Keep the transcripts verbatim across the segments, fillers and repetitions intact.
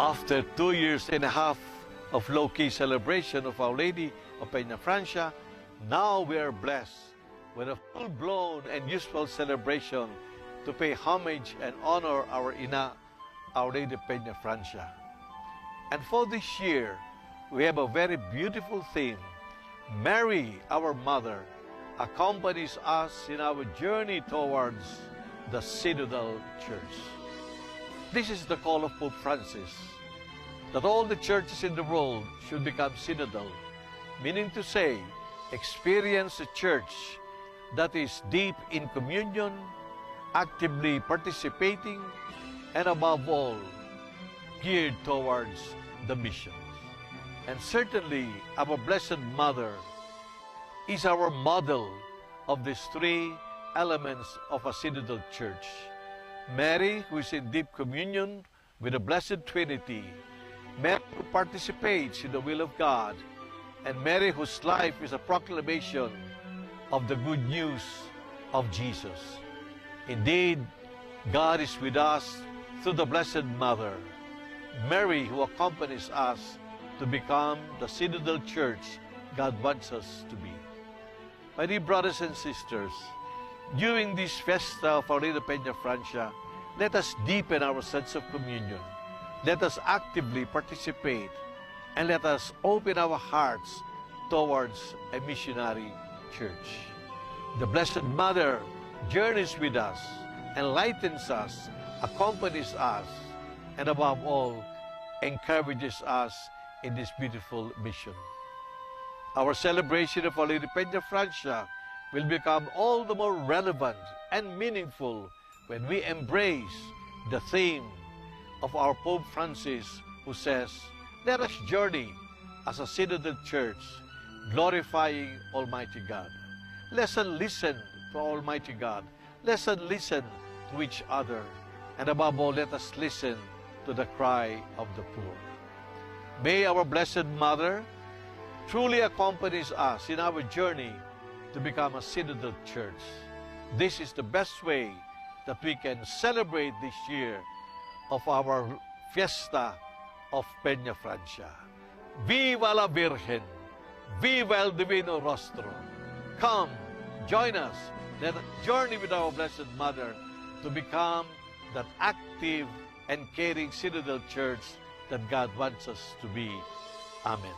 After two years and a half of low-key celebration of Our Lady of Peñafrancia, now we are blessed with a full-blown and useful celebration to pay homage and honor our Ina, Our Lady of Peñafrancia. And for this year, we have a very beautiful theme. Mary, our Mother, accompanies us in our journey towards the Synodal Church. This is the call of Pope Francis, that all the churches in the world should become synodal, meaning to say, experience a church that is deep in communion, actively participating, and above all, geared towards the mission. And certainly, our Blessed Mother is our model of these three elements of a synodal church. Mary, who is in deep communion with the Blessed Trinity, Mary who participates in the will of God, and Mary whose life is a proclamation of the good news of Jesus. Indeed, God is with us through the Blessed Mother, Mary, who accompanies us to become the synodal church God wants us to be. My dear brothers and sisters, during this Fiesta of Our Lady of Peñafrancia, let us deepen our sense of communion. Let us actively participate, and let us open our hearts towards a missionary church. The Blessed Mother journeys with us, enlightens us, accompanies us, and above all, encourages us in this beautiful mission. Our celebration of Our Lady Peñafrancia will become all the more relevant and meaningful when we embrace the theme of our Pope Francis, who says, "Let us journey as a synodal church, glorifying Almighty God." Let us listen to Almighty God. Let us listen to each other. And above all, let us listen to the cry of the poor. May our Blessed Mother truly accompanies us in our journey to become a synodal church. This is the best way that we can celebrate this year of our Fiesta of Peñafrancia. Viva la Virgen! Viva el Divino Rostro! Come, join us. Let us journey with our Blessed Mother to become that active and caring synodal church that God wants us to be. Amen.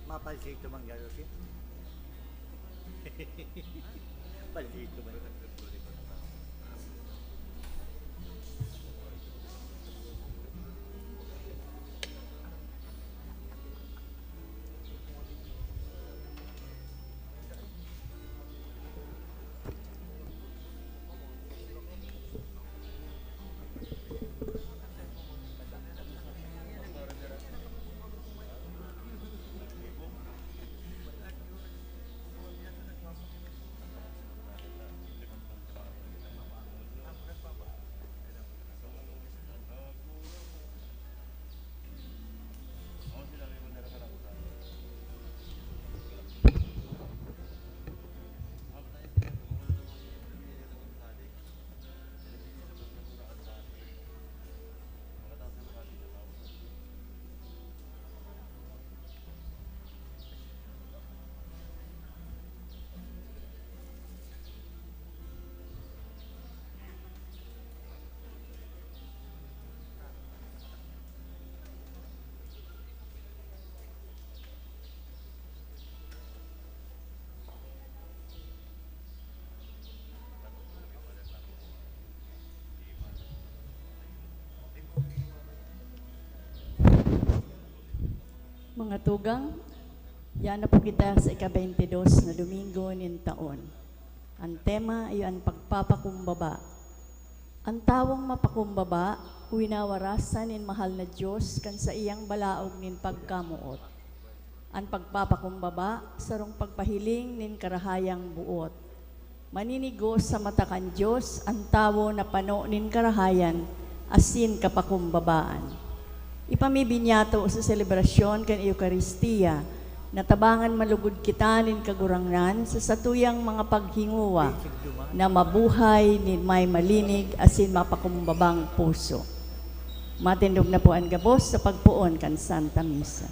Mapalsito man garo siya. Palsito man. Mga tugang, yan na po kita sa ika-twenty-dos na Domingo nin taon. An tema iyo an pagpapakumbaba. An tawong mapakumbaba, winawarasan nin mahal na Dios kan saiyang balaog nin pagkamoot. An pagpapakumbaba, sarong pagpahiling nin karahayang boot. Maninigo sa mata kan Dios an tawo na pano nin karahayan asin kapakumbabaan. Ipamibinyato sa selebrasyon kan Eukaristiya, na tabangan malugod kita nin Kagurangnan sa satuyang mga paghinguwa na mabuhay nin may malinig asin mapakumbabang puso. Matindog na po an gabos sa pagpoon kan Santa Misa.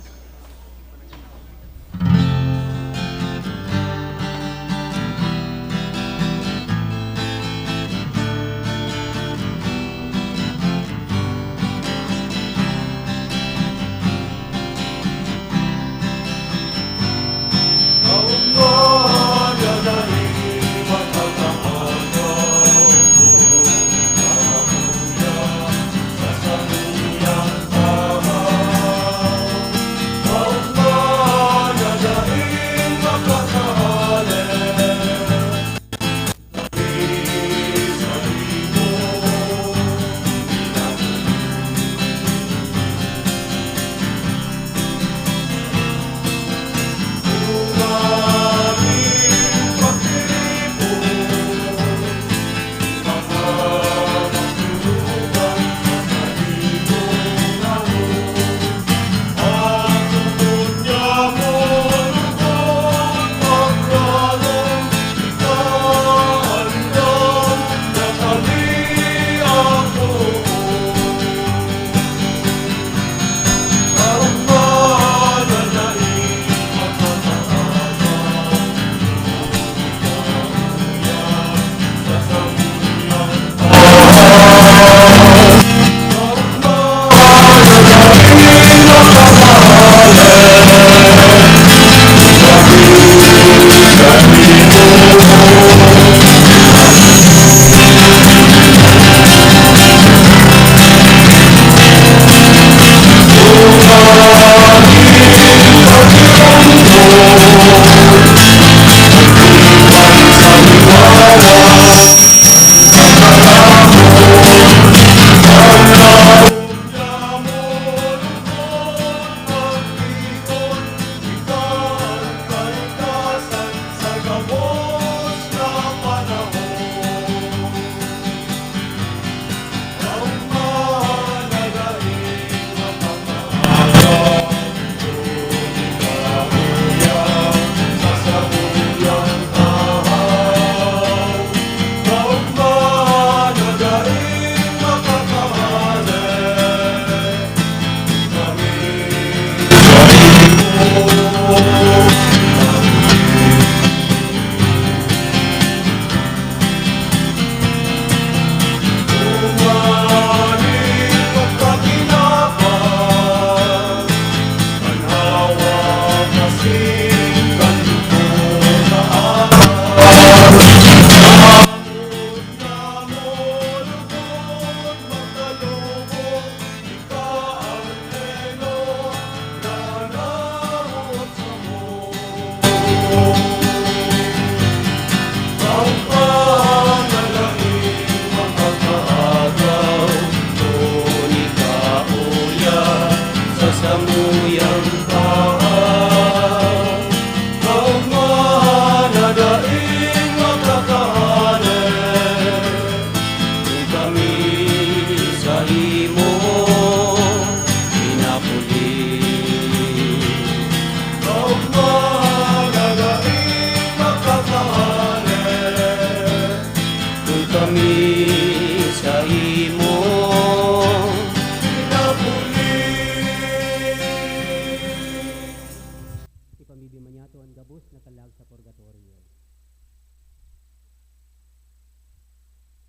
niyato an gabos na kalag sa purgatorio.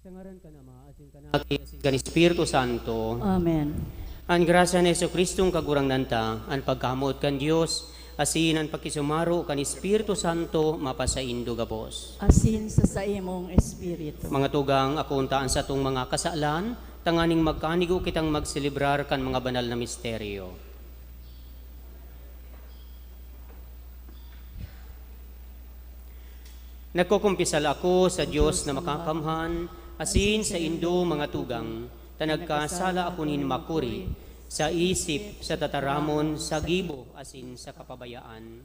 Sa ngaran kan Ama, asin kan Aki, asin kan Espiritu Santo. Amen. An grasya ni Jesu-Cristong Kagurangnan ta, an pagkamoot kan Dios, asin an pakisumaro kan Espiritu Santo mapasaindo gabos. Asin sa saimong espiritu. Mga tugang, akoon ta an satong mga kasalan, tanganing magkanigo kitang magselebrar kan mga banal na misteryo. Nagkukumpisal ako sa Dios na makakamhan, asin sa indo, mga tugang, ta nagkasala ako nin makuri, sa isip, sa tataramon, sa gibo, asin sa kapabayaan.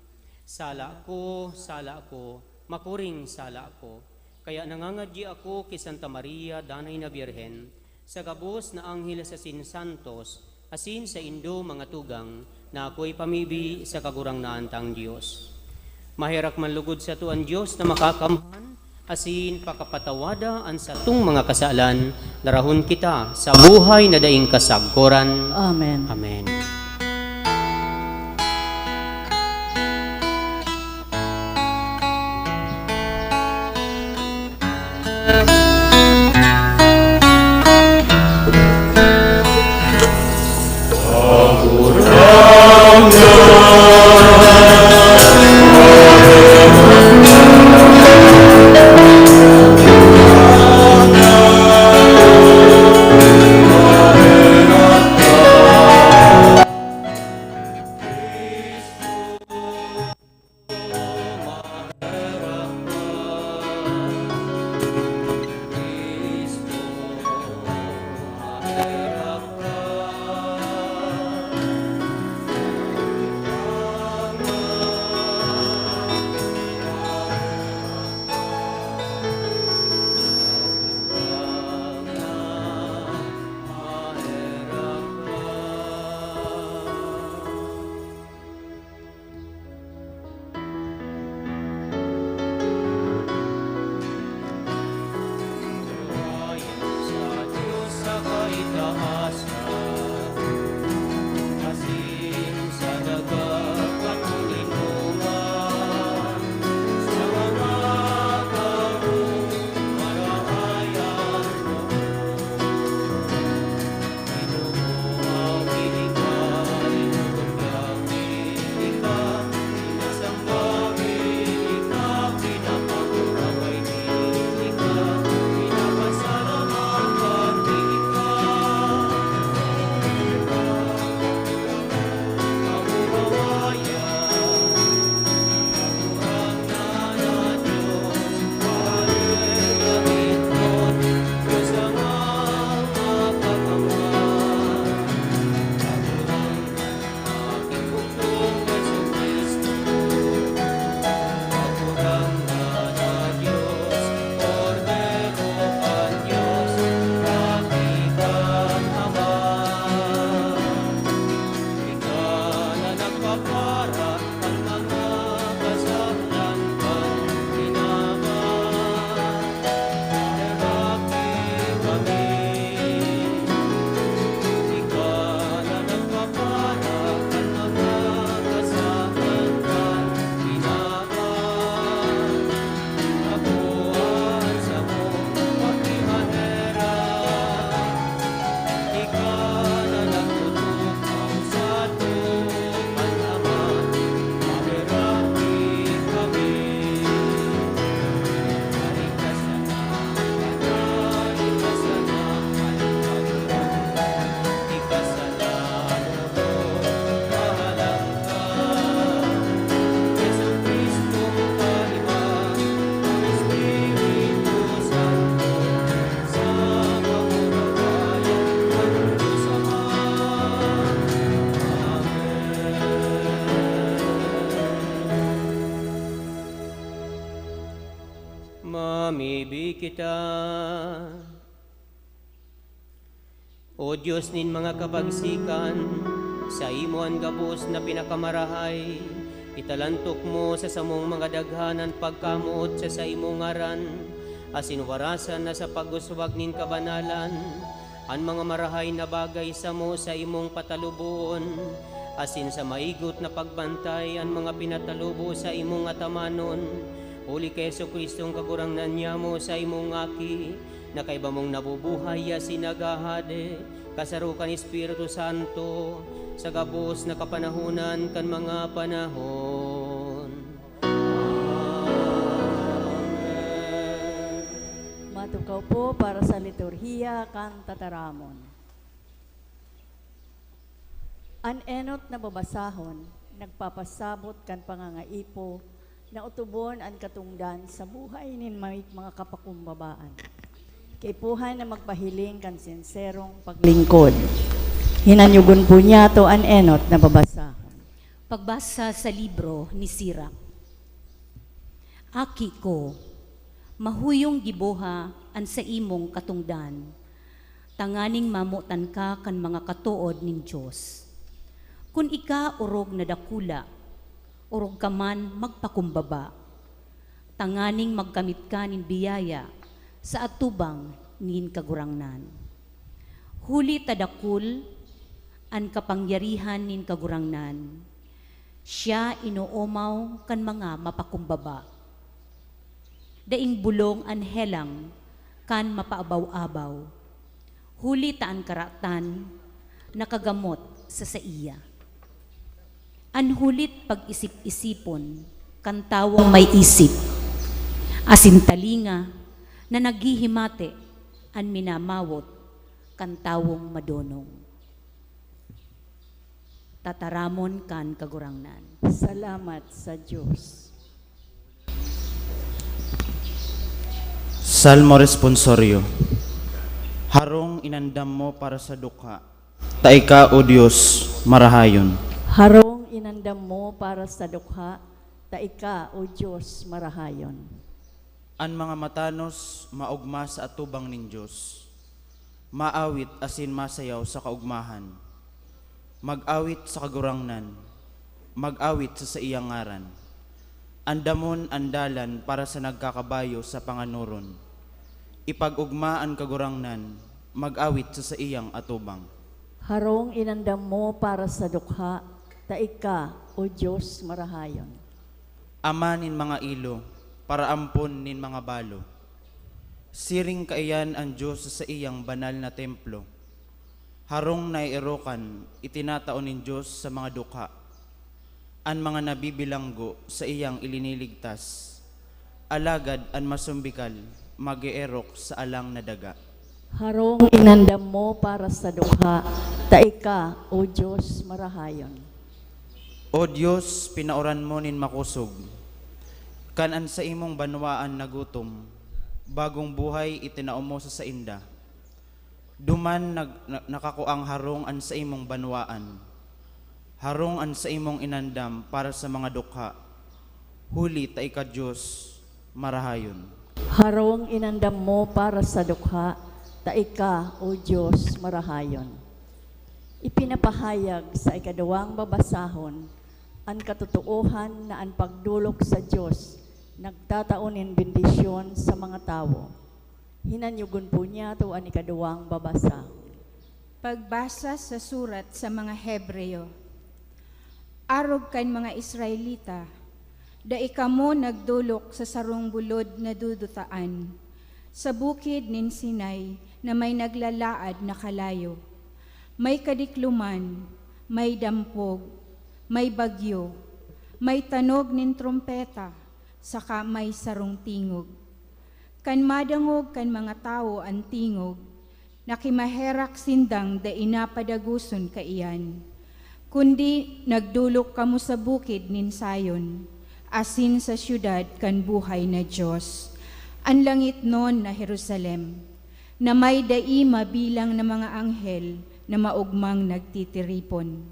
Sala ko, sala ko, makuring sala ko. Kaya nangangadyi ako ki Santa Maria, Danay na Birhen, sa gabos na anghel asin santos, asin sa indo, mga tugang, na ako'y pamibi sa Kagurangnan tang Dios. Maherak man lugod sato an Dios na makakamhan, asin pakapatawada an satong mga kasalan, darahon kita sa buhay na daing kasagkoran. Amen. Amen. Mamibi kita. O Dios nin mga kabagsikan, saimo an gabos na pinakamarahay, italantok mo sa samong mga daghan an pagkamoot sa saimong ngaran, asin warasan na sa pag-uswag nin kabanalan an mga marahay na bagay samo sa imong pataluboon, asin sa maigot na pagbantay an mga pinatalubo sa imong atamanon, huli ki Jesu-Cristong Kagurangnan nyamo, sa imong Aki, na kaiba mong nabubuhay asin naghahade, kasaro kan Espiritu Santo, sa gabos na kapanahonan kan mga panahon. Amen. Matukaw po para sa liturhiya kan tataramon. An enot na babasahon nagpapasabot kan pangangaipo na otobon an katongdan sa buhay nin may mga kapakumbabaan. Kaipuhan na magpahiling kan senserong paglingkod. Hinanyogon po niyato an enot na babasahon. Pagbasa sa libro ni Sirak. Aki ko, mahuyong giboha an saimong katongdan, tanganing mamotan ka kan mga katood nin Dios. Kun ika orog na dakula, orog ka man magpakumbaba, tanganing magkamit ka nin biyaya sa atubang nin Kagurangnan. Huli ta dakul an kapangyarihan nin Kagurangnan, siya inoomaw kan mga mapakumbaba. Daing bolong an helang kan mapaabaw-abaw, huli ta an karatan nakagamot sa saiya. An hulit pag-isip-isipon kan tawong may isip, asin talinga na naghihimate an minamawot kan tawong madonong. Tataramon kan Kagurangnan. Salamat sa Dios. Salmo Responsorio. Harong inandam mo para sa dukha, ta ika, O Dios, marahayon. Harong inandam mo para sa dukha, ta ika, O Dios, marahayon. An mga matanos maogma sa atubang nin Dios, maawit asin masayaw sa kaogmahan. Mag-awit sa Kagurangnan, mag-awit sa saiyang ngaran. Andamon an dalan para sa nagkakabayo sa panganoron. Ipag-ogma an Kagurangnan, mag-awit sa saiyang atubang. Harong inandam mo para sa dukha, ta ika, O Dios, marahayon. Ama nin mga ilo, paraampon nin mga balo. Siring kaiyan an Dios sa saiyang banal na templo. Harong naeerokan, itinatao nin Dios sa mga dukha. An mga nabibilanggo, saiyang iliniligtas. Alagad an masumbikal, mag-eerok sa alang na daga. Harong inandam mo para sa dukha, ta ika, O Dios, marahayon. O Dios, pinaoran mo nin makosog, kan an saimong banwaan nagutom, bagong buhay itinao mo sa sainda. Duman nag-, na-, nakakuang harong an saimong banwaan, harong an saimong inandam para sa mga dukha, huli ta ika Dios marahayon. Harong inandam mo para sa dukha, ta ika, O Dios, marahayon. Ipinapahayag sa ikaduwang babasahon an katotoohan na an pagdolok sa Dios nagtatao nin bendisyon sa mga tawo. Hinanyogon po niyato an ikaduwang babasahon. Pagbasa sa surat sa mga Hebreo. Arog kan mga Israelita, dai kamo nagdolok sa sarong bulod na dudutaan, sa bukid nin Sinai na may naglalaad na kalayo. May kadikloman, may dampog, may bagyo, may tanog nin trompeta, saka may sarong tingog. Kan madangog kan mga tawo an tingog, nakimaherak sindang dai na padagoson kaiyan. Kundi nagdolok kamo sa bukid nin Sion, asin sa syudad kan buhay na Dios, an langitnon na Jerusalem, na may dai mabilang na mga anghel na maogmang nagtitiripon.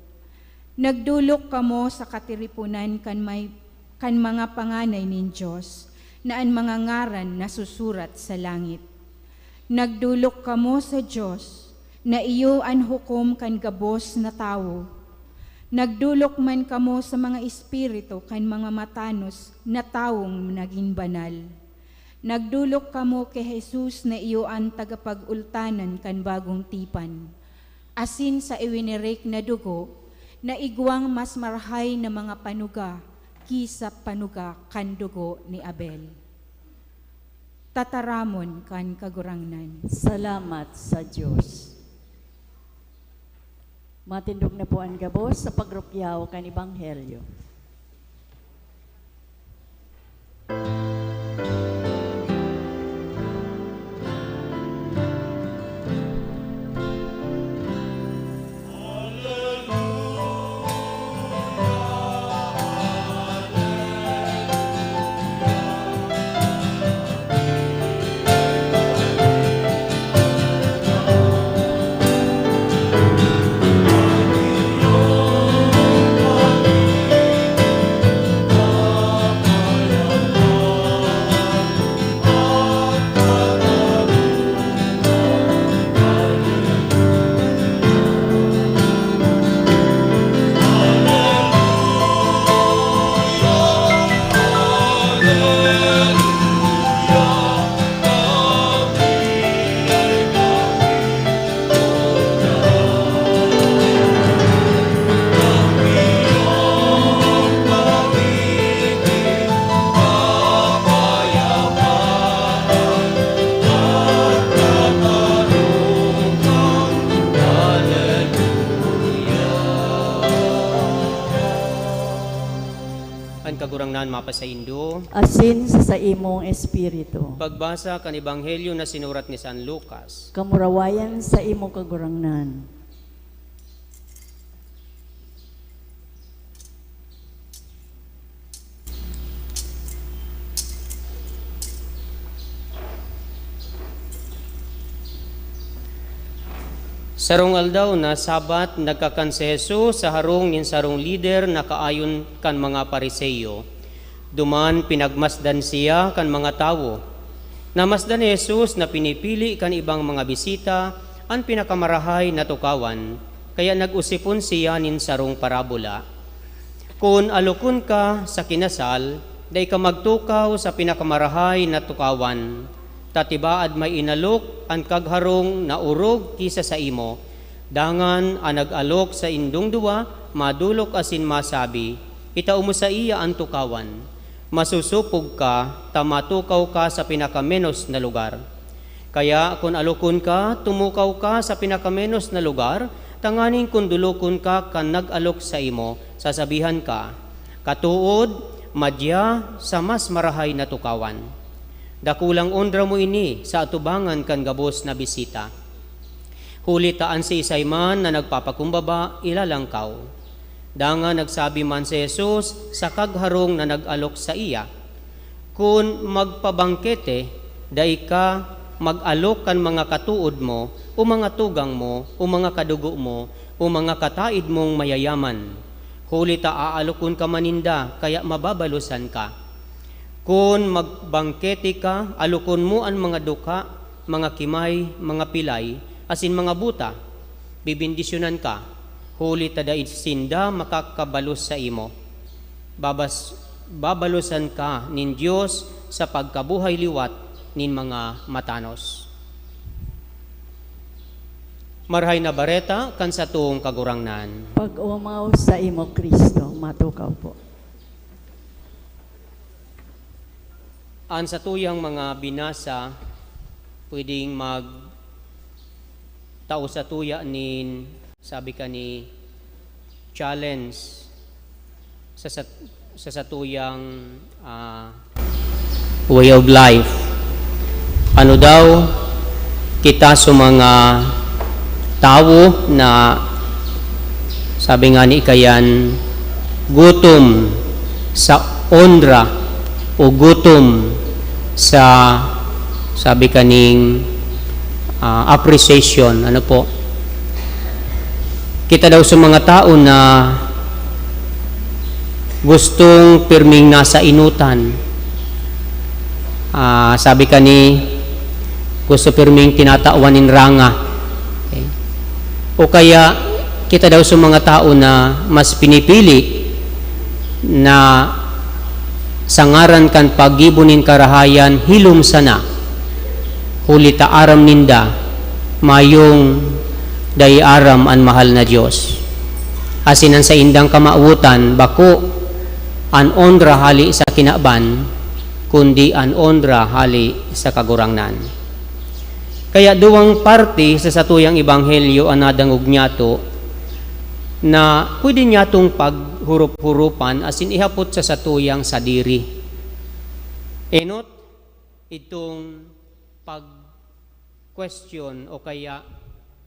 Nagdolok kamo sa katiriponan kan may, kan mga panganay nin Dios, na an mga ngaran nasusurat sa langit. Nagdolok kamo sa Dios, na iyo an hukom kan gabos na tawo. Nagdolok man kamo sa mga espiritu kan mga matanos na tawong nagin banal. Nagdolok kamo ki Jesus na iyo an tagapag-ultanan kan bagong tipan, asin sa iwinirik na dugo na igwang mas marahay na mga panuga ki sa panuga kan dugo ni Abel. Tataramon kan Kagurangnan. Salamat sa Diyos. Matindog na po an gabos sa pagrukyaw kan Ebanghelyo. An Kagurangnan mapasaindo. Asin sa saimong espiritu. Pagbasa kan Ebanghelyo na sinurat ni San Lucas. Kamurawayan sa imo, Kagurangnan. Sarong aldaw na Sabat, nagkakan si Jesus sa harong nin sarong lider na kaayon kan mga Fariseo. Duman pinagmasdan siya kan mga tawo. Namasdan ni Jesus na pinipili kan ibang mga bisita an pinakamarahay na tukawan, kaya nag-osipon siya nin sarong parabola. Kun alokon ka sa kinasal, dai ka magtukaw sa pinakamarahay na tukawan, ta tibaad may inalok an kagharong na orog ki sa saimo. Dangan an nag-alok saindong duwa madolok asin masabi, "Itao mo saiya an tukawan." Masosopog ka ta matukaw ka sa pinakamenos na lugar. Kaya kun alokon ka, tumukaw ka sa pinakamenos na lugar, tanganing kun dolokon ka kan nag-alok saimo, sasabihan ka, "Katood, madya sa mas marahay na tukawan." Dakulang onra mo ini sa atubangan kan gabos na bisita. Huli ta an siisay man na nagpapakumbaba, ilalangkaw. Dangan nagsabi man si Jesus sa kagharong na nag-alok saiya, "Kun magpabangkete, dai ka mag-alok kan mga katood mo, o mga tugang mo, o mga kadugo mo, o mga kataed mong mayayaman. Huli ta aalokon ka man ninda, kaya mababalosan ka. Kun magbangkete ka, alokon mo an mga dukha, mga kimay, mga pilay, asin mga buta. Bebendisyonan ka, huli ta dai sinda makakabalos saimo. Babas-, babalosan ka nin Dios sa pagkabuhay liwat nin mga matanos." Marahay na Bareta kan satong Kagurangnan. Pag-omaw saimo, Cristo. Matukaw po. An satuyang mga binasa pwedeng magtao satuya nin, sabi kani, challenge sa sat-, sa satuyang, ah, way of life. Ano daw kita sa mga tawo na, sabi nga ni Kayan, gutom sa onra o gutom sa, sabi kaning, ah, appreciation, ano po? Kita daw sa mga tao na gustong pirming nasa enotan. Ah, sabi kani, gusto pirming tinatawan nin ranga. Okay. O kaya, kita daw sa mga tao na mas pinipili na sa ngaran kan paggibo nin karahayan, hilom sana, huli ta aram ninda mayong dai aram an mahal na Dios. Asin an saindang kamawotan bako an onra hale sa kinaban, kundi an onra hale sa Kagurangnan. Kaya duwang parte sa satuyang ebanghelyo an nadangog niyato na pwede niyatong paghurop-huropan asin ihapot sa satuyang sadiri. Enot, itong pag-question o kaya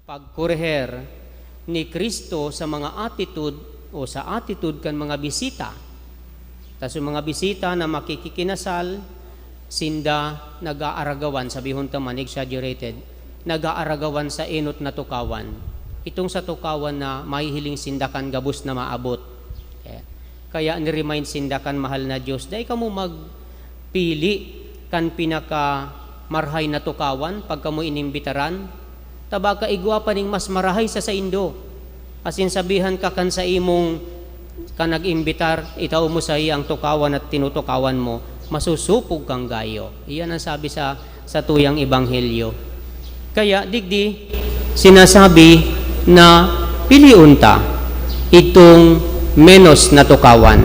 pagkoreher ni Cristo sa mga attitude o sa attitude kan mga bisita. Ta sa mga bisita na makikikinasal, sinda nag-aaragawan, sabihon ta man, exaggerated, nag-aaragawan sa enot na tukawan. Itong sa tukawan na mahihiling sinda kan gabos na maabot. Kaya, kaya ni-remind sinda kan mahal na Dios, "Dai kamo magpili kan pinaka marhay na tukawan pag kamo inimbitaran, ta baka igwa pa ning mas marahay sa saindo. Asin sabihan ka kan saimong, kan nag-imbitar, 'Itao mo saiya ang tukawan at tinutukawan mo,' masusupog kang gayo." Iyan ang sabi sa, sa tuyang ebanghelyo. Kaya digdi, sinasabi na pilion ta itong menos na tukawan,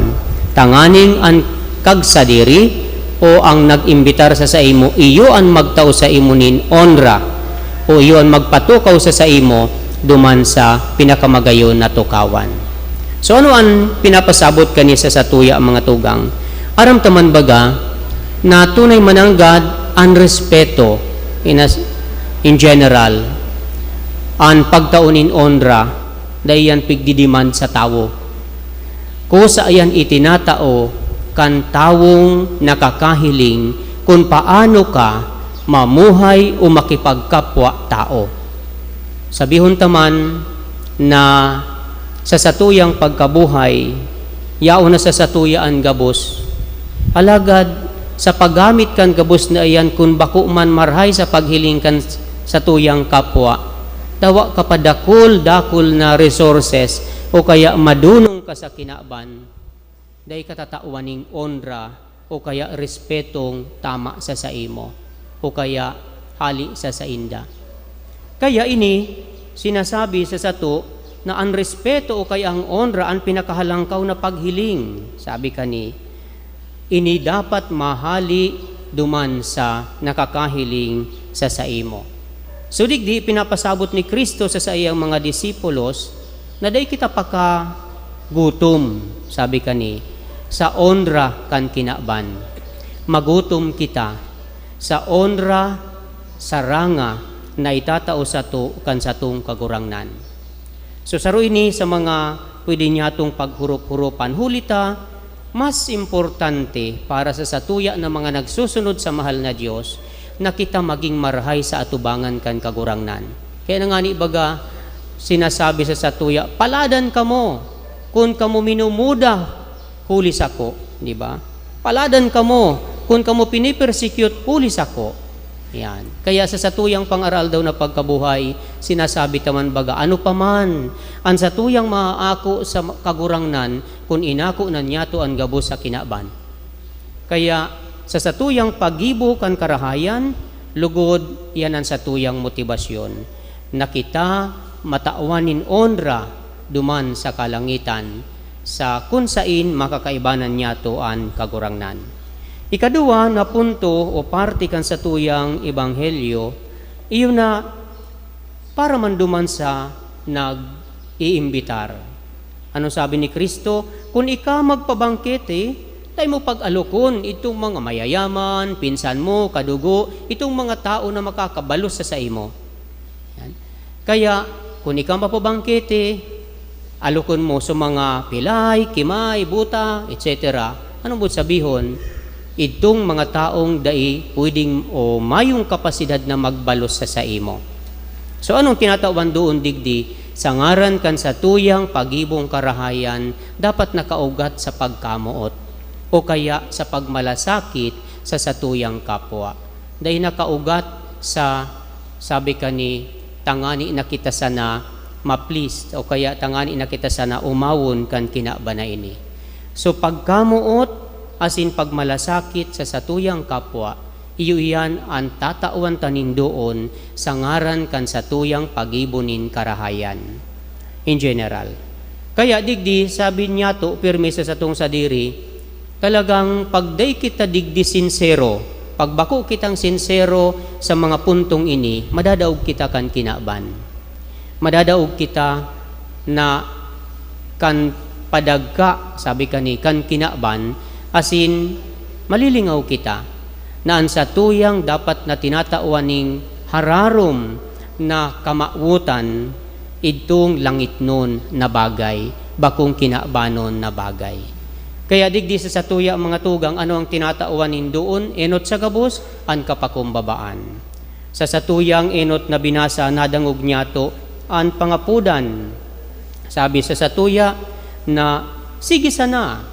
tanganing an kagsadiri o ang nag-imbitar sa saimo, iyo an magtao saimo nin onra o iyo an magpatukaw sa saimo duman sa pinakamagayon na tukawan. So, ano an pinapasabot kani sa satuya, mga tugang? Aram ta man baga na tunay mananggad an respeto in, as, in general, an pagtao nin onra, dai yan pigdidemand sa tawo. Kusa yan itinatao kan tawong nakakahiling kun paano ka mamuhay o makipagkapwa-tao. Sabihon ta man na sa satuyang pagkabuhay, yaon na sa satuya an gabos. Alagad sa paggamit kan gabos na iyan, kun bako man marhay sa paghiling kan satuyang kapwa, ta wa ka pa dakul-dakul na resources o kaya madunong ka sa kinaban, dai ka tatawan ning onra o kaya respetong tama sa saimo o kaya hali sa sainda. Kaya ini sinasabi sa sato na an respeto o kaya ang onra an pinakahalangkaw na paghiling, sabi kani, ini dapat mahali duman sa nakakahiling sa saimo. So, digdi pinapasabot ni Cristo sa saiyang mga disipulos na dai kita pakagutom, sabi kani, sa onra kan kinaban. Magutom kita sa onra, sa ranga na itatao sato kan satong Kagurangnan. So, saro ini sa mga pwede niyatong paghurop-huropan. Huli ta, mas importante para sa satuya na mga nagsusunod sa mahal na Dios na kita maging marahay sa atubangan kan Kagurangnan. Kaya na ngani baga, sinasabi sa satuya, "Paladan kamo kun kamo minumuda huli sako," di ba? "Paladan kamo kun kamo pinipersecute huli sako." Yan. Kaya sa satuyang pang-aroaldaw na pagkabuhay, sinasabi ta man baga, ano pa man an satuyang maaako sa Kagurangnan, kun inako na niyato an gabos sa kinaban. Kaya sa satuyang paggibo kan karahayan, lugod, iyan an satuyang motibasyon, na kita matawan nin onra duman sa kalangitan, sa kun sain makakaibanan niyato an Kagurangnan. Ikaduwa na punto o parte kan satuyang ebanghelyo, iyo na para man duman sa nag-iimbitar. Ano sabi ni Cristo? "Kun ika magpabangkete, dai mo pag-alokon itong mga mayayaman, pinsan mo, kadugo, itong mga tao na makakabalos sa saimo." Yan. Kaya, kun ika mapabangkete, alokon mo sa mga pilay, kimay, buta, et cetera. Ano bot sabihon? Idtong mga taong dai pwedeng o mayong kapasidad na magbalos sa saimo. So, anong tinatawan doon digdi? Sa ngaran kan satuyang pagibong karahayan, dapat nakaugat sa pagkamoot o kaya sa pagmalasakit sa satuyang kapwa. Dai nakaugat sa, sabi kani, tangani na kita sana ma-please o kaya tangani na kita sana omawon kan kinaban na ini. So, pagkamoot asin pagmalasakit sa satuyang kapwa, iyo iyan an tatawan ta nin doon sa ngaran kan satuyang pagibo nin karahayan. In general, Kaya digdi, sabi niyato, pirmi sa satong sadiri, talagang pag dai kita digdi sinsero, pag bako kitang sinsero sa mga puntong ini, madadaog kita kan kinaban. Madadaog kita na kan padagka, sabi kani, kan kinaban, asin malilingaw kita na an satuyang dapat na tinatawan ning hararom na kamawotan, idtong langitnon na bagay, bakong kinabanon na bagay. Kaya digdi sa satuya, mga tugang, ano ang tinatawan nin doon? Enot sa gabos, an kapakumbabaan. Sa satuyang enot na binasa, nadangog niyato an pangapodan. Sabi sa satuya na, "Sige sana,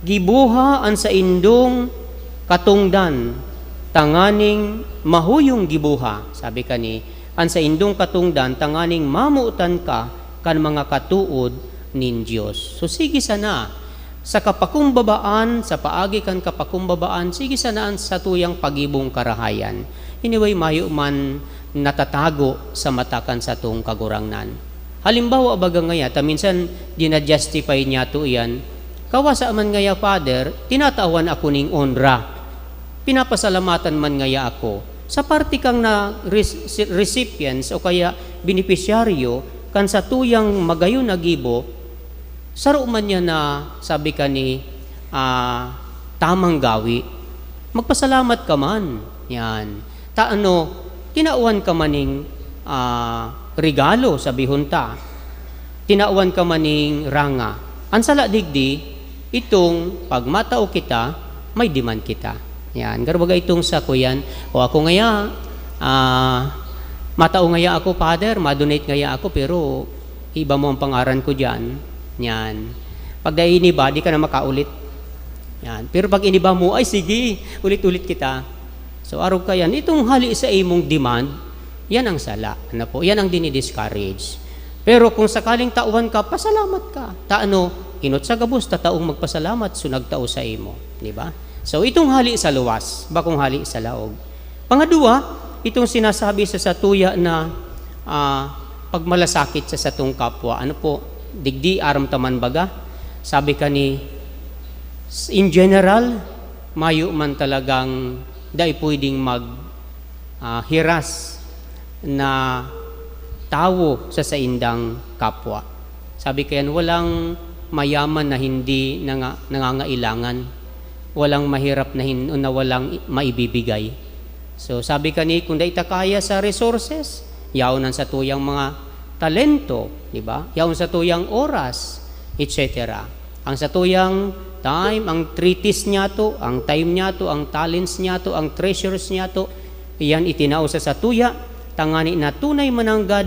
giboha an saindong katongdan, tanganing mahuyong giboha," sabi kani, "an saindong katongdan, tanganing mamotan ka kan mga katood nin Dios." So, sige sana, sa kapakumbabaan, sa paagi kan kapakumbabaan, sige sana an satuyang pagibong karahayan. Anyway, mayo man natatago sa mata kan satong Kagurangnan. Halimbawa, baga ngaya, ta minsan dina-justify niyato iyan, "Kawasa man ngaya, Father, tinatawan ako ning onra. Pinapasalamatan man ngaya ako." Sa parte kang na rec-, recipients o kaya benepisyaryo kan satuyang magayon na gibo, saro man niya na, sabi ka ni, ah, tamang gawi, magpasalamat ka man. Yan. Ta ano, tinawan ka man ning, ah, regalo, sabihon ta. Tinawan ka man ning ranga. Ang sala digdi, itong pag matao kita, may demand kita. Yan. Garo baga itong sa kuyan, "O ako ngaya, ah, matao ngaya ako, Father, ma-donate ngaya ako, pero iba mo ang pangaran ko diyan." Yan. Pag dai iniba, di ka na makaulit. Yan. Pero pag iniba mo, "Ay, sige, ulit-ulit kita." So, arog ka yan. Itong hali sa imong demand, yan ang sala. Ano po? Yan ang dini-discourage. Pero kung sakaling tauhan ka, pasalamat ka. Ta ano, enot sa gabos, tataong magpasalamat, so nagtao sa imo. Di ba? So, itong hali sa luwas, bakong hali sa laog. Pangadwa, itong sinasabi sa satuya na, ah, pagmalasakit sa satong kapwa. Ano po? Digdi, aram ta man baga? Sabi ka ni, in general, mayo man talagang dai pwedeng mag, ah, hiras na tawo sa saindang kapwa. Sabi kayan, "Walang mayaman na hindi nanga-, nangangailangan. Walang mahirap na hin-, na walang i-, maibibigay." So, sabi kani, kung dai ta kaya sa resources, yaon ang satuyang mga talento, di ba? Yaon satuyang oras, et cetera. Ang satuyang time, ang treatise niyato, ang time niyato, ang talents niyato, ang treasures niyato, iyan itinao sa satuya, tangani na tunay mananggad,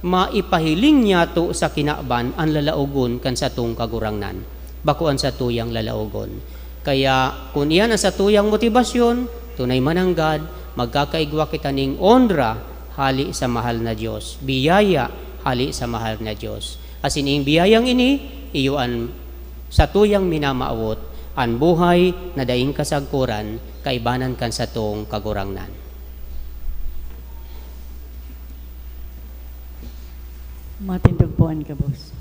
maipahiling niyato sa kinaban an lalaogon kan satong Kagurangnan, bako an satuyang lalaogon. Kaya, kun iyan an satuyang motibasyon, tunay mananggad, magkakaigwa kita ning onra hali sa mahal na Dios, biyaya hali sa mahal na Dios. Asin ing biyayang ini, iyo an satuyang minamawot, an buhay na daing kasagkoran, kaibanan kan satong Kagurangnan. Matindog po an gabos.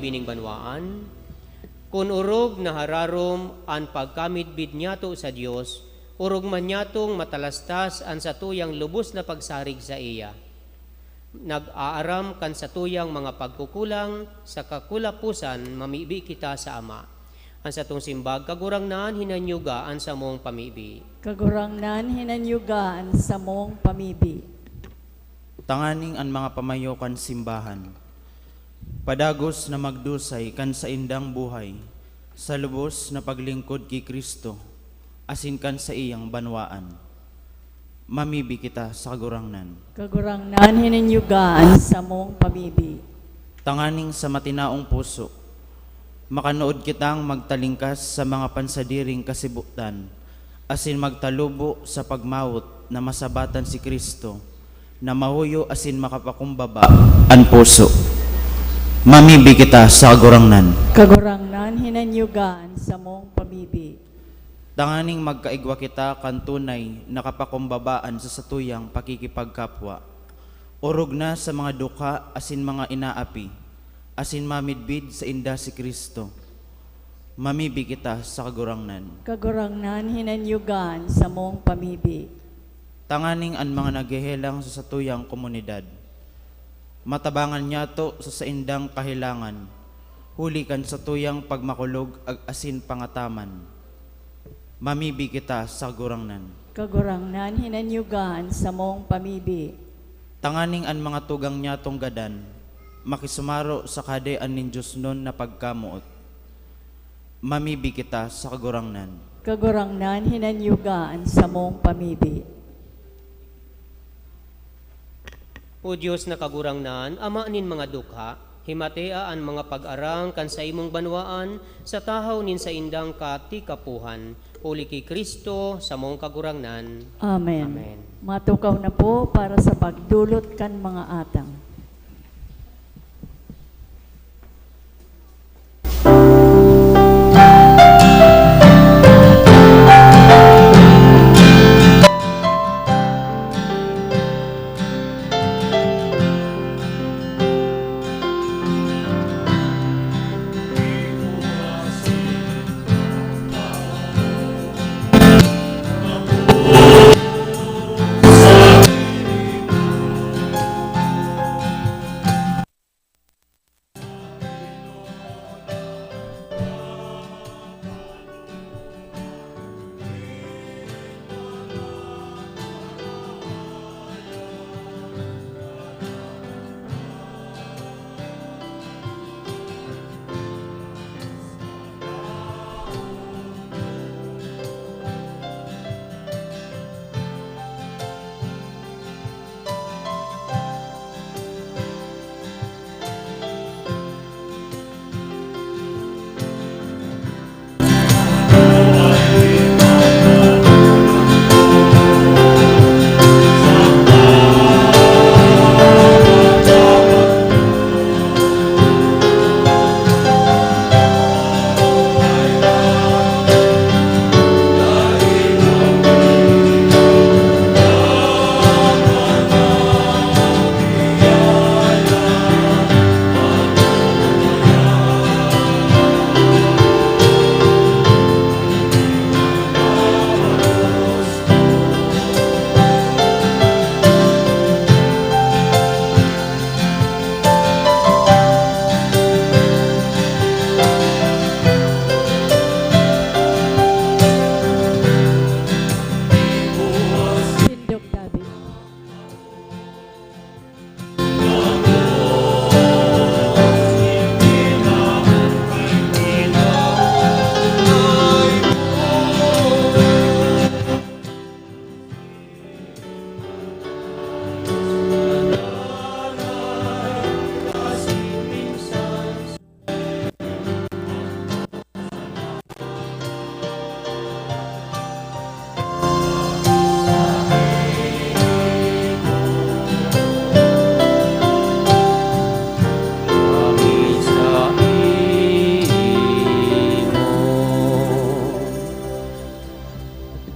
bining banwaan? Kun orog na hararom an pagkamidbid niyato sa Dios, orog man niyatong matalastas an satuyang lubos na pagsarig saiya. Nag-aaram kan satuyang mga pagkukulang sa kakulaposan, mamibi kita sa Ama. An satong simbag, Kagurangnan, hinanyuga an samong pamibi. Kagurangnan, hinanyuga an samong pamibi. Tanganing an mga pamayo kan simbahan padagos na magdusay kan saindang buhay sa lubos na paglingkod ki Cristo asin kan saiyang banwaan. Mamibi kita sa Kagurangnan. Kagurangnan, hinanyuga an samong pamibi. Tanganing sa matinaong puso, makanood kitang magtalingkas sa mga pansadiring kasibotan asin magtalubo sa pagmawot na masabatan si Cristo na mahuyo asin makapakumbaba an puso. Mamibi kita sa Kagurangnan. Kagurangnan, hinanyuga an samong pamibi. Tanganing magkaigwa kita kan tunay na kapakumbabaan sa satuyang pakikipagkapwa, orog na sa mga dukha asin mga inaapi, asin mamidbid sainda si Cristo. Mamibi kita sa Kagurangnan. Kagurangnan, hinanyuga an samong pamibi. Tanganing an mga naghehelang sa satuyang komunidad, matabangan niyato sa saindang kahelangan, huli kan satuyang pagmakulog ag-, asin pangataman. Mamibi kita sa Kagurangnan. Kagurangnan, hinanyuga an samong pamibi. Tanganing an mga tugang niyatong gadan makisumaro sa Kahadean nin diosnon na pagkamoot. Mamibi kita sa Kagurangnan. Kagurangnan, hinanyuga an samong pamibi. O Dios na Kagurangnan, Ama nin mga dukha, himatea an mga pag-arang kan saimong banwaan sa tahaw nin saindang katikapohan, huli ki Cristo, samong Kagurangnan. Amen. Amen. Matukaw na po para sa pagdulot kan mga atang.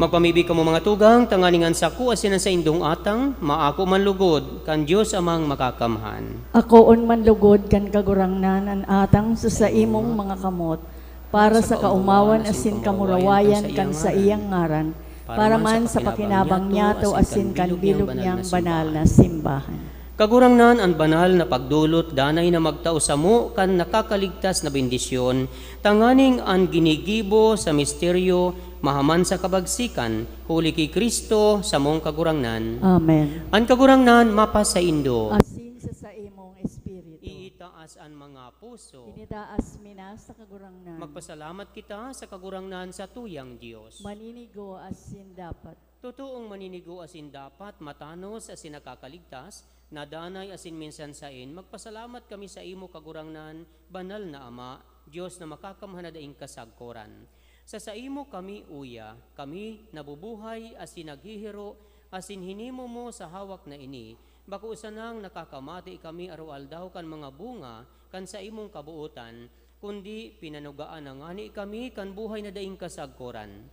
Magpamibi kamo, mga tugang, tanganing an sako asin an saindong atang maako man lugod kan Dios Amang Makakamhan. Akoon man lugod kan Kagurangnan an atang sa saimong mga kamot, para sa kaumawan asin kamurawayan kan saiyang ngaran, para man sa pakinabang niyato asin kan bilog niyang banal na simbahan. Kagurangnan, an banal na pagdolot danay na magtao samo kan nakakaligtas na bendisyon, tanganing an ginigibo sa misteryo mahaman sa kabagsikan, huli ki Cristo, samong Kagurangnan. Amen. An Kagurangnan mapasaindo. Asin sa saimong espiritu. Iitaas an mga puso. Initaas mi na sa Kagurangnan. Magpasalamat kita sa Kagurangnan, satuyang Dios. Maninigo asin dapat. Totoong maninigo asin dapat, matanos asin nakakaligtas, na danay asin minsan saen, magpasalamat kami saimo, Kagurangnan, Banal na Ama, Dios na makakamhan na daing kasagkoran. Sa saimo kami uya, kami nabubuhay asin naghihiro, asin hinimo mo sa hawak na ini, bako sanang nakakamati kami aroaldaw kan mga bunga kan saimong kabootan, kundi pinanugaan na ngani kami kan buhay na daing kasagkoran,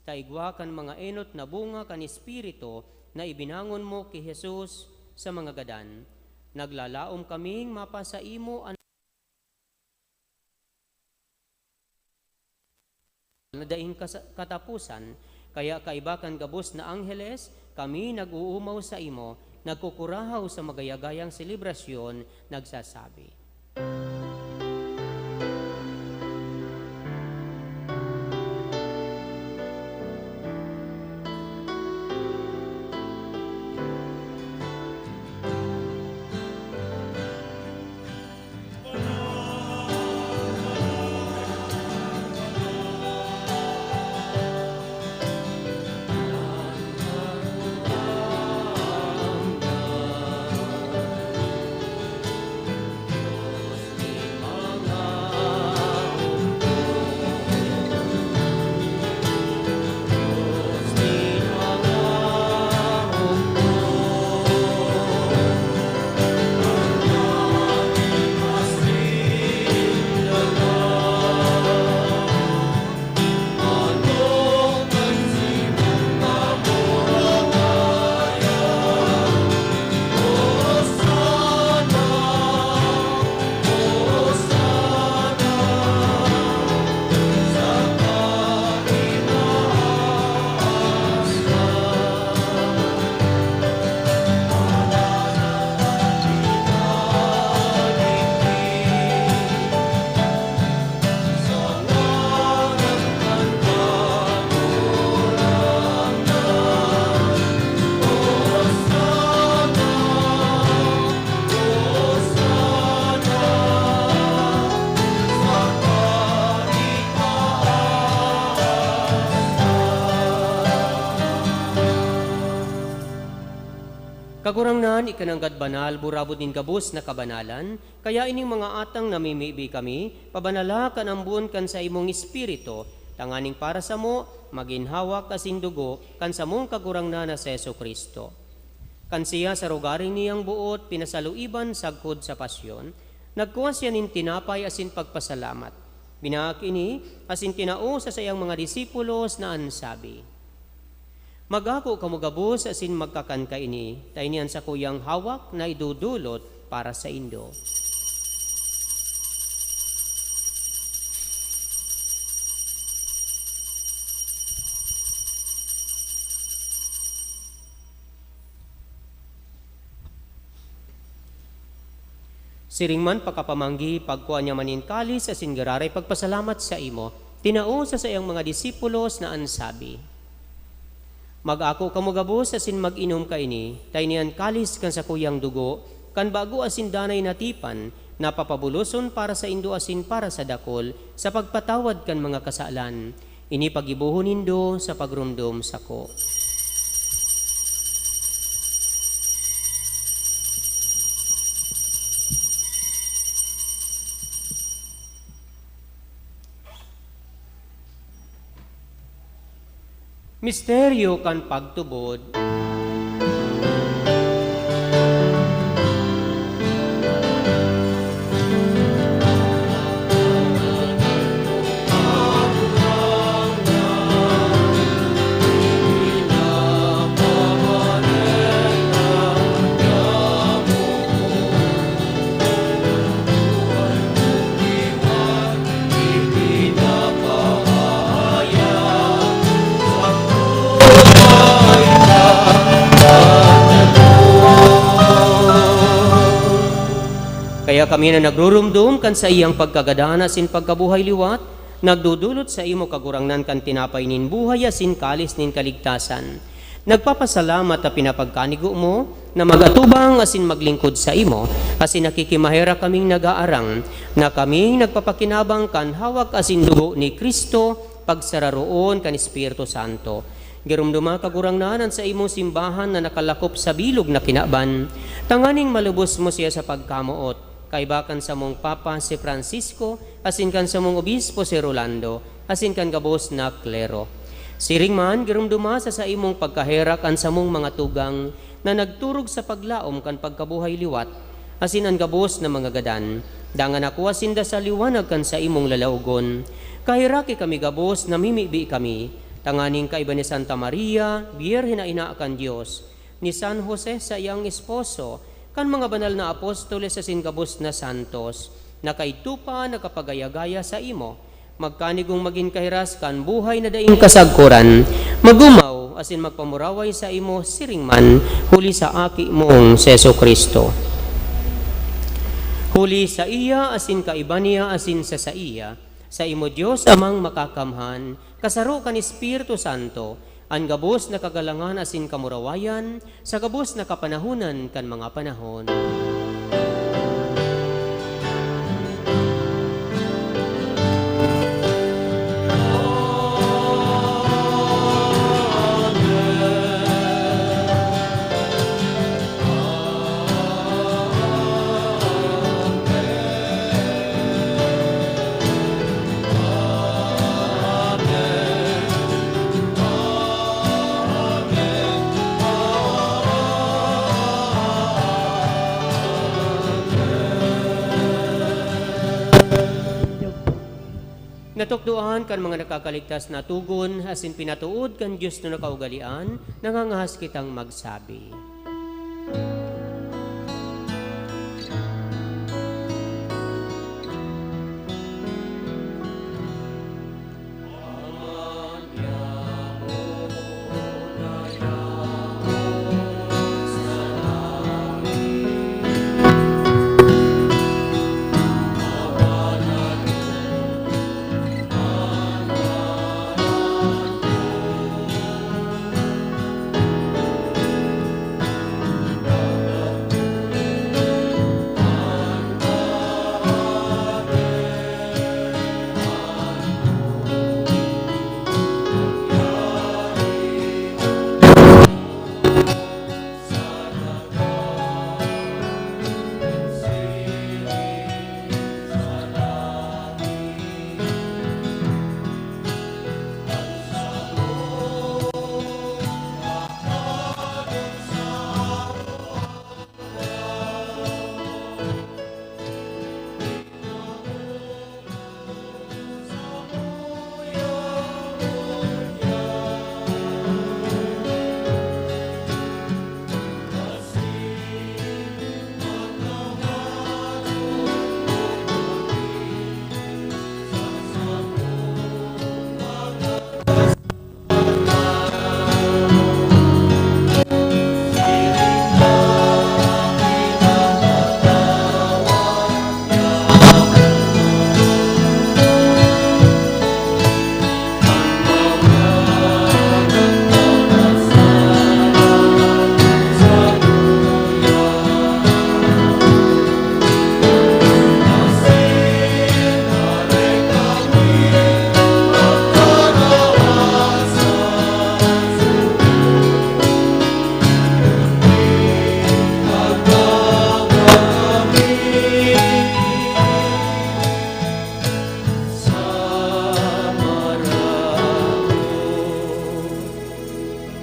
ta igwa kan mga enot na bunga kan Espiritu na ibinangon mo ki Jesus sa mga gadan. Naglalaom kaming mapasaimo an na daing kasa-, kataposan, kaya kaiba kan gabos na angheles, kami nag-oomaw saimo, nagkukurahaw sa magayagayang selebrasyon, nagsasabi. Kagurangnan, ika nanggad banal, burabod nin gabos na kabanalan, kaya ining mga atang namimibi kami, pabanala kan ambon kan saimong Espiritu, tanganing para samo, magin hawak asin dugo kan samong Kagurangnan na si Jesu-Cristo. Kan siya sa rogaring niyang boot pinasaluiban sagkod sa pasyon, nagkua siya nin tinapay asin pagpasalamat. Binaak ini asin tinao sa saiyang mga disipulos na an sabi, "Mag-ako kamo gabos asin magkakan kaini, ta ini an sakuyang hawak na idodolot para saindo." Siring man pakapamanggi, pagkua niya man nin kalis asin giraray pagpasalamat saimo, tinao sa saiyang mga disipulos na an sabi, "Mag-ako kamo gabos asin mag-inom kaini, ta ini an kalis kan sakuyang dugo, kan bago asin danay na tipan, na papabuloson para saindo asin para sa dakul, sa pagpatawad kan mga kasalan. Ini paggibohon nindo sa pagromdom sako." Misteryo kan pagtubod. Kaya kami na nagrurumdom kan saiyang pagkagadan asin pagkabuhay liwat, nagdodolot saimo, Kagurangnan, kan tinapay nin buhay asin kalis nin kaligtasan. Nagpapasalamat ta pinapagkanigo mo na mag-atubang asin maglingkod saimo, asin nakikimaherak kaming nag-aarang na kaming nagpapakinabang kan hawak asin dugo ni Cristo, pagsararoon kan Espiritu Santo. Giromdoma, Kagurangnan, an saimong simbahan na nakalakop sa bilog na kinaban, tanganing malubos mo siya sa pagkamoot, kaiba kan samong Papa si Francisco, asin kan samong Obispo si Rolando, asin kan gabos na klero. Siring man, giromdoma sa saimong pagkaherak an samong mga tugang na nagturog sa paglaom kan pagkabuhay liwat, asin an gabos na mga gadan, dangan nakua sinda sa liwanag kan saimong lalaogon. Kaheraki kami gabos, namimibi kami, tanganing kaiba ni Santa Maria, Birhen na Ina kan Dios, ni San Jose, saiyang esposo, kan mga banal na apostoles asin gabos na santos, na kaidto pa nakapagaya-gaya saimo, magkanigong magin kahiras kan buhay na daing kasagkoran, magumaw asin magpamuraway saimo siring man, huli sa Aki mong si Jesu-Cristo. Huli saiya asin kaiba niya asin sa saiya, saimo, Dios Amang Makakamhan, kasaro kan Espiritu Santo, an gabos na kagalangan asin kamurawayan sa gabos na kapanahonan kan mga panahon. Natukdoan kan mga nakakaligtas na togon asin pinatood kan Dios na nakaugalean, nangangahas kitang magsabi.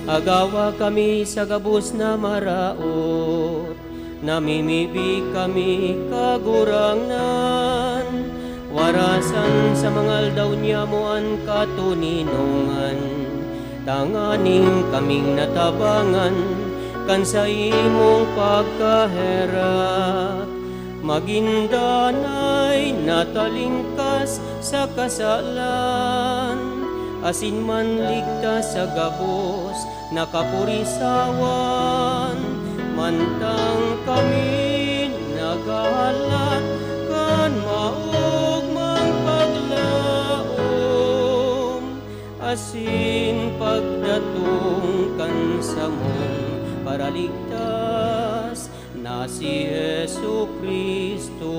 Agawa kami sa gabos na maraot, namimibi kami, Kagurangnan, warasan sa mga aldaw niamo an katoninongan, tanganing kaming natabangan kan saimong pagkaherak, magin danay na talingkas sa kasalan, asin manligtas sa gabos na kapurisawan, mantang kami naga Halat kan maogmang paglaom asin pagdatong kan samong Paraligtas na si Jesu-Cristo.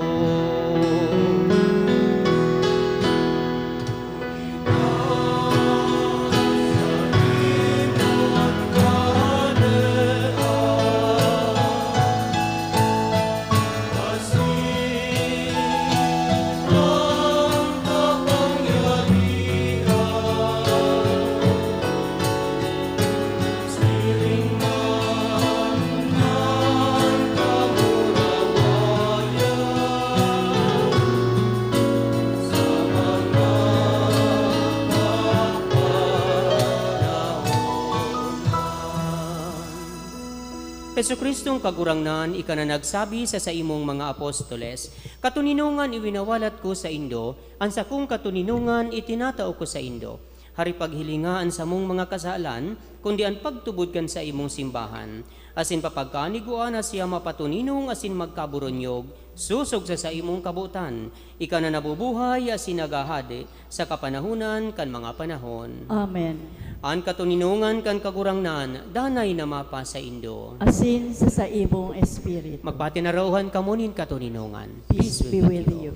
Jesu-Cristong Kagurangnan, ika na nagsabi sa saimong mga apostoles, "Katoninongan iwinawalat ko saindo, an sakong katoninongan itinatao ko saindo." Hari, paghilinga an samong mga kasalan, kundi an pagtubod kan saimong simbahan. Asin papagkanigua na siya mapatoninong asin magkaboronyog, sosog sa saimong kabotan. Ika na nabubuhay asin naghahade sa kapanahonan kan mga panahon. Amen. An katoninongan kan Kagurangnan, danay na mapasaindo. Asin sa saimong espiritu. Magpatinarauhan kamo nin katoninongan. Peace be with you.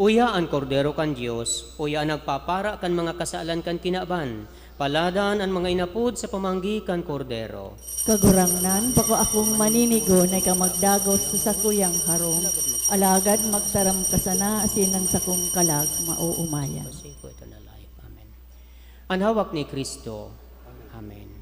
Uya an Kordero kan Dios, uya an nagpapara kan mga kasalan kan kinaban. Paladan an mga inapod sa pamanggi kan Kordero. Kagurangnan, bako akong maninigo na ika magdagos sa sakuyang harong, alagad magtaram ka sana asin an sakong kalag maoomayan. Amen. An hawak ni Cristo. Amen.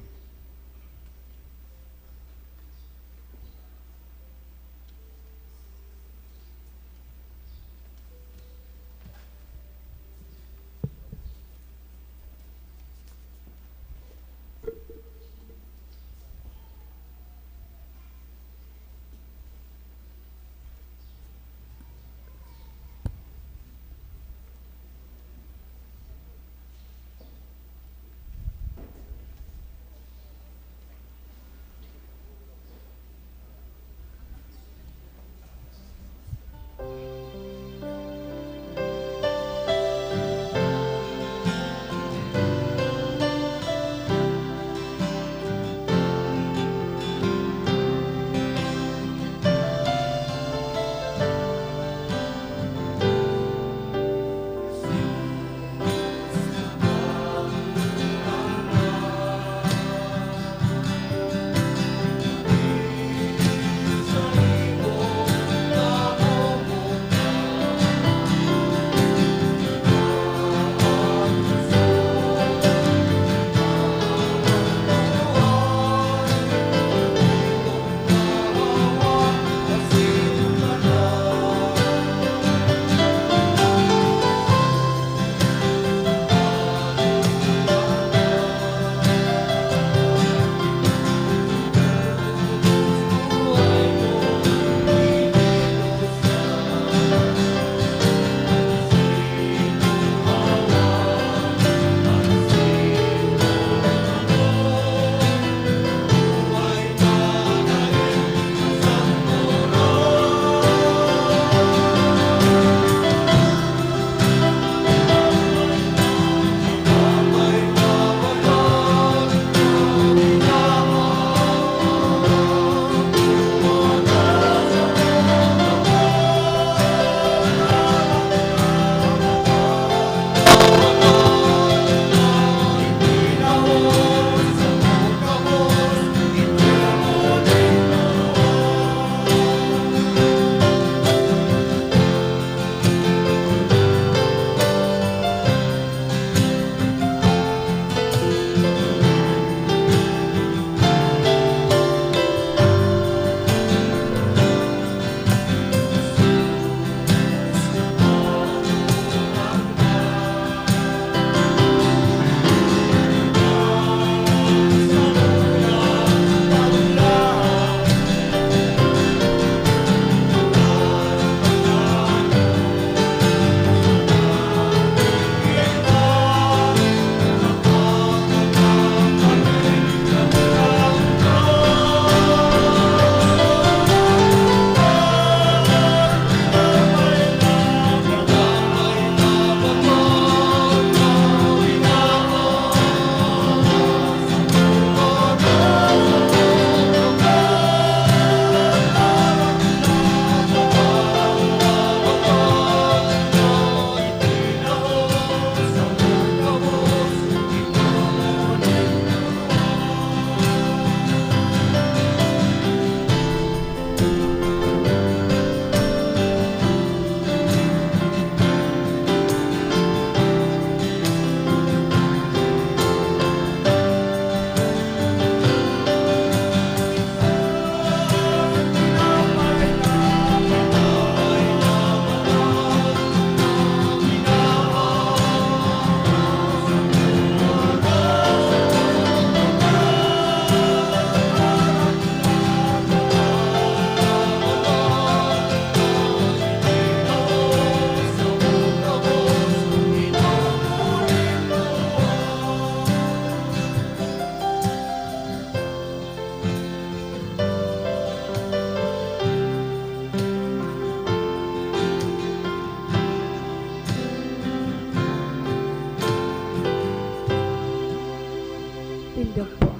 Gagpo.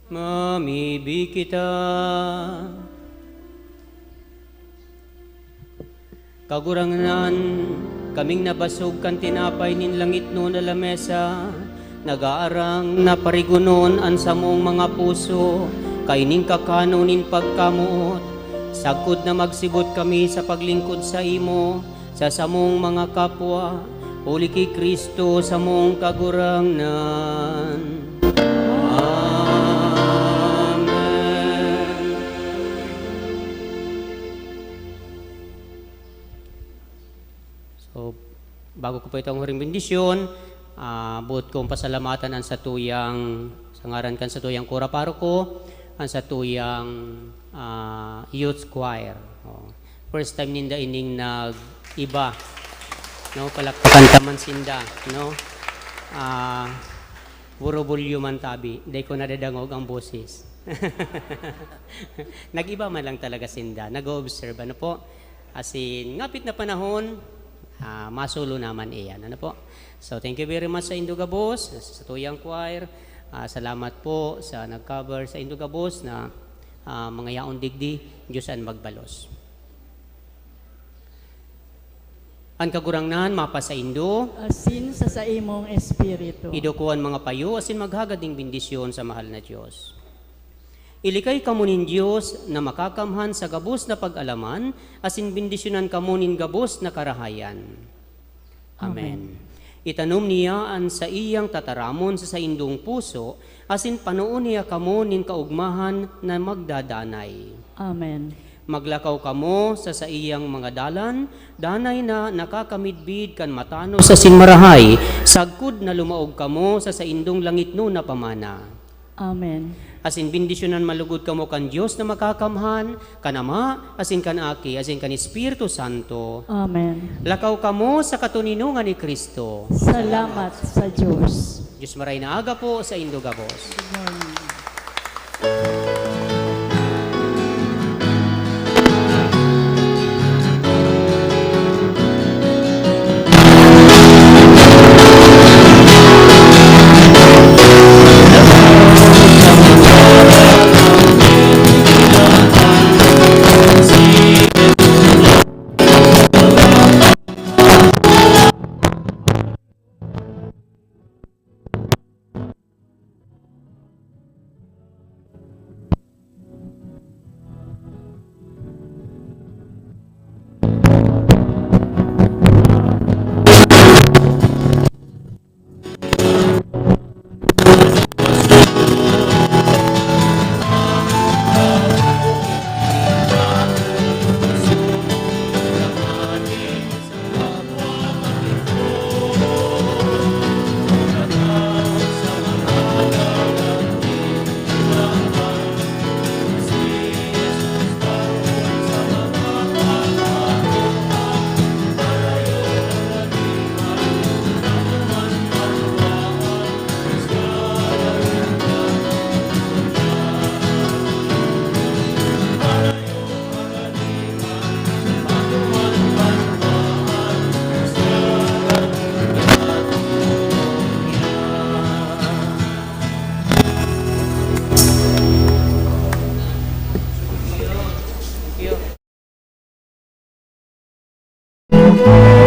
Mamibi kita. Kagurangnan, kaming nabasog kan tinapay nin langitnon na lamesa, nagaarang na parigonon an samong mga puso, kaining kakanon nin pagkamoot, sagkod na magsibot kami sa paglingkod saimo, sa samong mga kapwa, huli ki Cristo samong Kagurangnan. Amen. So, bago ko pa itong huring bendisyon, ah, buot kong pasalamatan ang satuyang, sa ngaran kan satuyang kura paroko, ang satuyang, ah, youth choir. Oh. First time ninda ining nag-iba. No, palakpakan ta man sinda, no? Ah, puro bulyo man tabi, dai ko nadadangog ang boses. Nag-iba man lang talaga sinda, nag-o-observe, ano po? As in, ngapit na panahon, ah, masolo naman iyan, ano po? So, thank you very much sa indo gabos, sa satuyang choir. Ah, salamat po sa nag-cover sa indo gabos na, ah, mga yaon digdi, Diyos an magbalos. An Kagurangnan mapasaindo. Asin sa saimong espiritu. Iduko an mga payo asin maghagad nin bendisyon sa mahal na Dios. Ilikay kamo nin Dios na makakamhan sa gabos na pag-alaman, asin bendisyonan kamo nin gabos na karahayan. Amen. Amen. Itanom niya an saiyang tataramon sa saindong puso, asin panoon niya kamo nin kaogmahan na magdadanay. Amen. Maglakaw kamo sa saiyang mga dalan, danay na nakakamidbid kan matanos asin marahay, sagkod na lumaog kamo sa saindong langitnon na pamana. Amen. Asin bendisyonan man lugod kamo kan Dios na Makakamhan, kan Ama, asin kan Aki, asin kan Espiritu Santo. Amen. Lakaw kamo sa katoninongan ni Cristo. Salamat sa Dios. Dios maray na aga po sa indo gabos. Good morning.